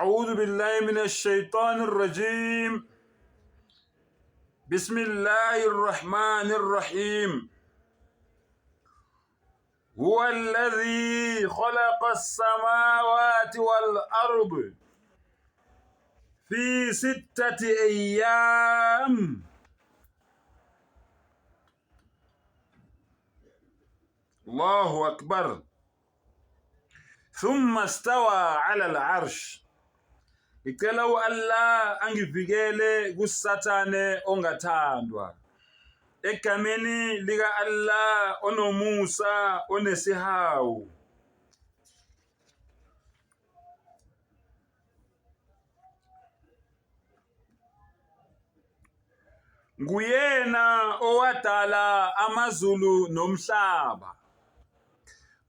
أعوذ بالله من الشيطان الرجيم بسم الله الرحمن الرحيم هو الذي خلق السماوات والأرض في ستة أيام الله أكبر thumma stawa ala al-arsh. Ngicela u-Allah angivikele kuSathane ongathandwa. Egameni lika-Allah onomusa onesihawu. Nguyena owadala amazulu nomhlaba.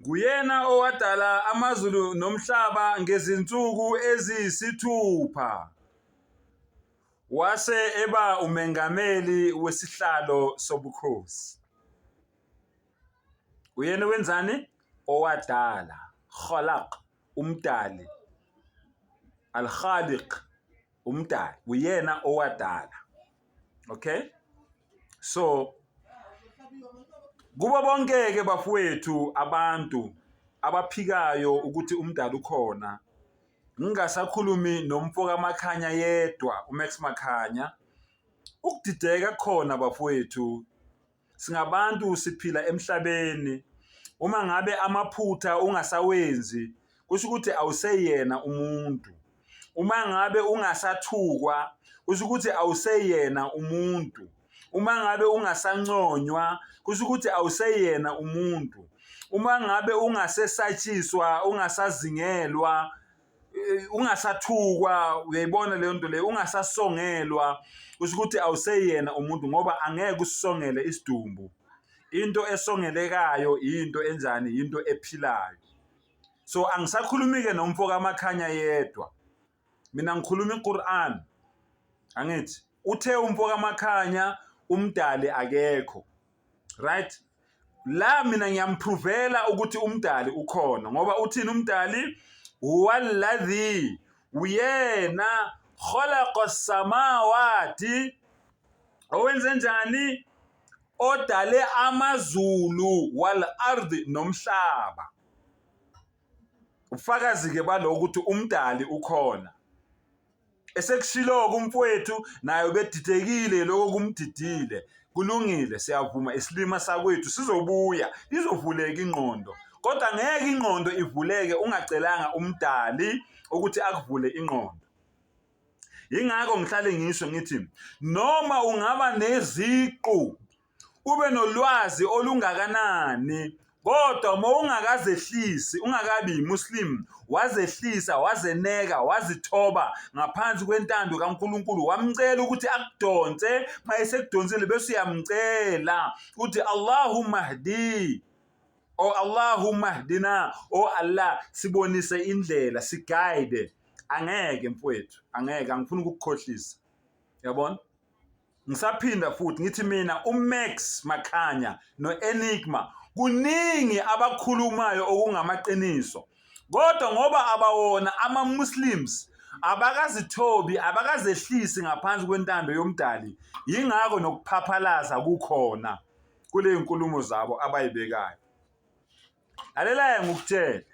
Nguyena owadala amazulu nomhlaba ngezinsuku eziyisithupha. Wase eba umengameli wesihlalo sobukhosi. Uyena wenzani? Owadala. Khalaq, umdali. Al-Khaliq, umdali uyena owadala okay so kubo bonke ke bafowethu abantu abaphikayo ukuthi umdali ukhona ngingasakhulumi nomfo kaMakhanya yedwa uMax Makhanya ukudideka khona bafowethu Singabantu siphila emhlabeni. Uma ngabe amaphutha ungasawenzi kusho ukuthi awuseyena umuntu. Uma ngabe ungasathukwa kusho ukuthi awuseyena umuntu. Uma ngabe ungasanconywa kusho ukuthi awuseyena umuntu. Uma ngabe ungasesatshiswa, ungasazingelwa ungasathukwa uyayibona leyo nto leyo ungasasongelwa kusho ukuthi awuseyena umuntu ngoba angeke usisongele isidumbu into esongelekayo into enjani into ephilayo so angisakhulumi-ke nomfo kaMakhanya yedwa mina ngikhuluma iQur'an angithi uthe umfo kaMakhanya umdali akekho right la mina ngiyampruvela ukuthi umdali ukhona ngoba uthini umdali huwalladhi uyena khalaqa samawati owenze njani odale amazulu wal ardi nomhlaba ubufakazi ke balokho ukuthi umdali ukhona Esekushilo-ke umfowethu naye ubedidekile lokho kumdidile. Kulungile siyavuma isilima sakwethu sizobuya izovuleka ingqondo. Kodwa ngeke ingqondo ivuleke ungacelanga umdali ukuthi akuvule ingqondo. Yingakho ngihlale ngisho ngithi noma ungaba neziqu ube nolwazi olungakanani kodwa uma ungakazehlisi ungakabi yimuslim wazehlisa wazeneka wazithoba ngaphansi kwentando kaNkulunkulu wamcela ukuthi akudonse uma esekudonsile bese uyamcela ukuthi Allahumma hdi o Allahumma hdina o Allah sibonise indlela siguide angeke mfowethu angeke angifuni ukukukhohlisa yabona Ngisaphinda futhi ngithi mina uMax Makhanya no-Enigma kuningi abakhulumayo okungamaqiniso kodwa ngoba abawona ama-Muslims abakazithobi abakazehlisi ngaphansi kwentando yomdali yingakho nokuphaphalaza kukhona kule nkulumo zabo abayibekayo lalela-ke ngikutshele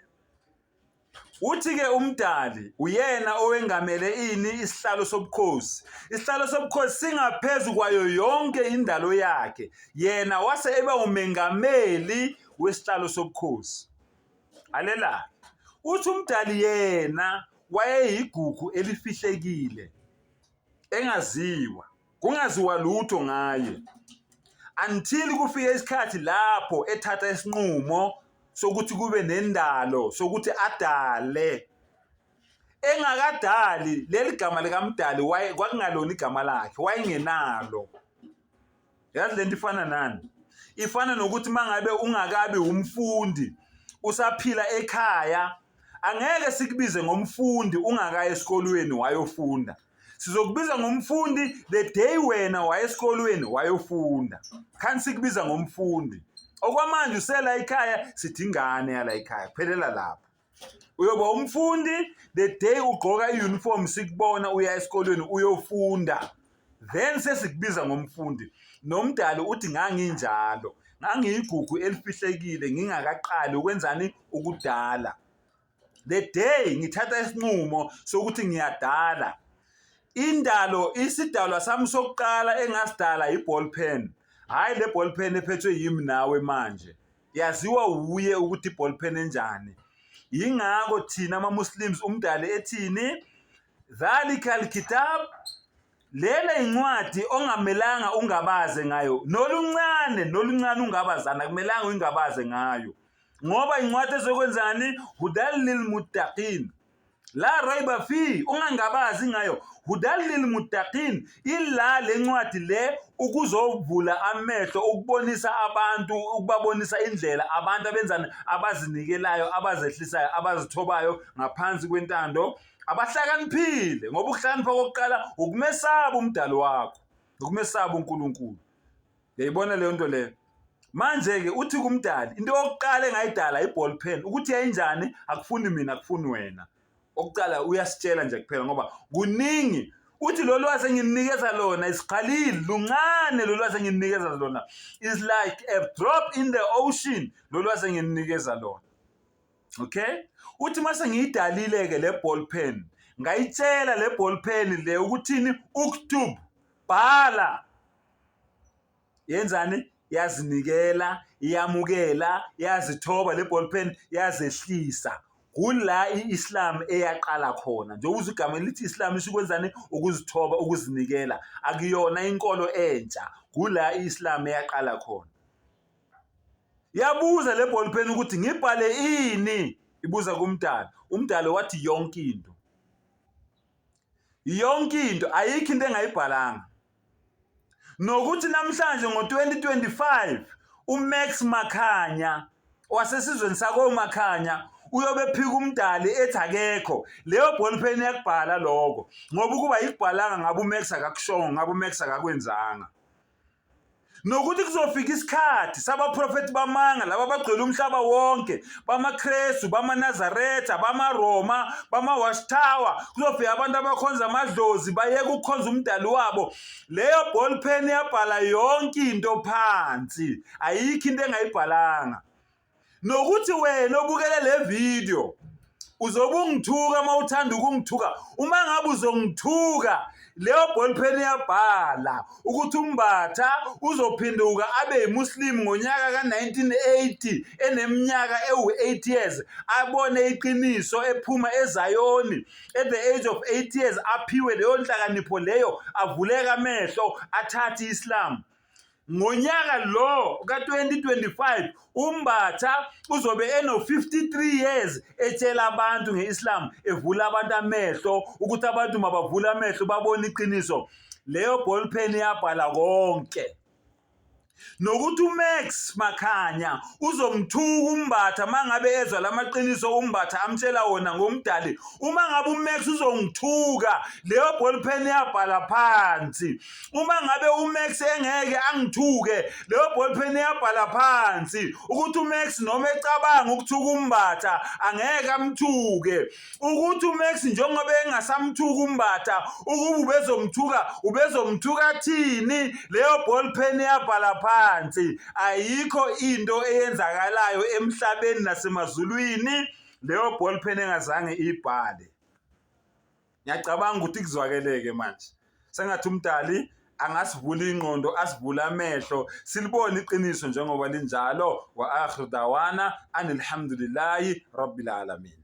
Uthi-ke uMdali uyena owengamele ini isihlalo sobukhosi. Isihlalo sobukhosi singaphezu kwayo yonke indalo yakhe. Yena wase eba umengameli wesihlalo sobukhosi. Alela. Uthi uMdali yena wayeyigugu elifihlekile engaziwa. Kungaziwa lutho ngaye until kufike isikhathi lapho ethatha isinqumo sokuthi kube nendalo sokuthi adale engakadali leli gama likamdali kwakungalona igama lakhe wayengenalo yazi lento ifana nani ifana nokuthi mangabe ungakabi umfundi usaphila ekhaya angeke sikubize ngomfundi ungakayi esikolweni wayofunda sizokubiza ngomfundi the day wena waye esikolweni wayofunda khani sikubiza ngomfundi okwamanje usela ekhaya sithi ingane yala ekhaya phelela lapho. Uyoba umfundi the day ugqoka i-uniform sikubona uya esikolweni uyofunda. Then sesikubiza ngomfundi. Nomdali uthi nganginjalo. Ngangiyigugu elifihlekile ngingakaqali ukwenzani ukudala. The day ngithatha isinqumo sokuthi ngiyadala indalo isidalwa sami sokuqala engasidala i-ball pen hhayi le ball pen ephethwe yimi nawe manje yaziwa wuye ukuthi i-ball pen enjani yingakho thina ama-muslims umdali ethini dhalika alkitab lena incwadi ongamelanga ungabaze ngayo noluncane noluncane ungabazana akumelanga uyingabaze ngayo ngoba incwadi ezokwenzani hudal lilmuttaqin la raiba fi ungangabazi ngayo hudal lilmuttaqin ila lencwadi le ukuzovula amehlo ukubonisa abantu ukubabonisa indlela abantu abenzani abazinikelayo abazehlisayo abazithobayo ngaphansi kwentando abahlakaniphile ngoba ukuhlakanipha kokuqala ukumesaba umdali wakho ukumesaba uNkulunkulu Uyayibona leyo nto leyo? Manje-ke uthi kumdali into yokuqala engayidala i-ball pen ukuthi yayinjani akufuni mina akufuni wena. Okuqala uyasitshela nje kuphela ngoba kuningi uthi lo lwazi engininikeza lona isiqalile luncane lo lwazi engininikeza lona is like a drop in the ocean lo lwazi engininikeza lona. Okay? Uthi mase ngiyidalile ke le ball pen ngayitshela le ball pen le ukuthini uktub bhala yenzani yazinikela iyamukela yazithoba le ball pen yazehlisa kula i-Islam eyaqala khona njengoba uzwa igama elithi Islam lisho ukwenzani ukuzithoba ukuzinikela akuyona inkolo entsha kula i-Islam eyaqala khona yabuza le ball pen ukuthi ngibhale ini ibuza kumdali umdali wathi yonke into yonke into ayikho into engayibhalanga nokuthi namhlanje ngo-2025 uMax Makhanya wasesizweni sakoMakhanya uyobe phika umdali ethi akekho leyo ball pen yakubhala lokho ngoba ukuba yikubhalanga ngabe uMax akakushongo ngabe uMax akakwenzanga nokuthi kuzofika isikhathi sabaprofethi bamanga laba abagcwele umhlaba wonke bamaKrestu bamaNazaretha bamaRoma bama-Watchtower kuzofika abantu abakhonza amadlozi bayeke ukukhonza umdali wabo leyo ball pen yabhala yonke into phansi ayikho into engayibhalanga nokuthi wena obukele le video uzobe ungithuka uma uthanda ukungithuka uma ngabe uzongithuka leyo ball pen iyabhala ukuthi umbatha uzophenduka abe yimuslim ngonyaka ka-1980 eneminyaka ewu-8 years abone iqiniso ephuma ezayoni at the age of 8 years aphiwe leyo nhlakanipho leyo avuleke amehlo athathe i-islam Ngonyaka lo ka-2025 uMbatha uzobe eno-53 years etshela abantu nge-Islam evula abantu amehlo ukuthi abantu mabavule amehlo babone iqiniso. Leyo ball pen yabhala konke. Nokuthi uMax Makhanya uzomthuka uMbatha mangabe ezwa lamaqiniso uMbatha amtshela wona ngomdali. Uma ngabe uMax uzongithuka leyo ball pen yabhala phansi. Uma ngabe uMax engeke angithuke leyo ball pen iyabhala phansi ukuthi uMax noma ecabanga ukuthuka uMbatha angeke amthuke ukuthi uMax njengoba engasamthuka uMbatha ukuba ubezomthuka ubezomthuka thini leyo ball pen iyabhala phansi ayikho into eyenzakalayo emhlabeni nasemazulwini leyo ball pen engazange ibhale Ngiyacabanga ukuthi kuzwakeleke manje. Sengathi umdali angasivula ingqondo asivule amehlo silibone iqiniso njengoba linjalo wa akhiru dawana anilhamdulillahi rabbil alamin.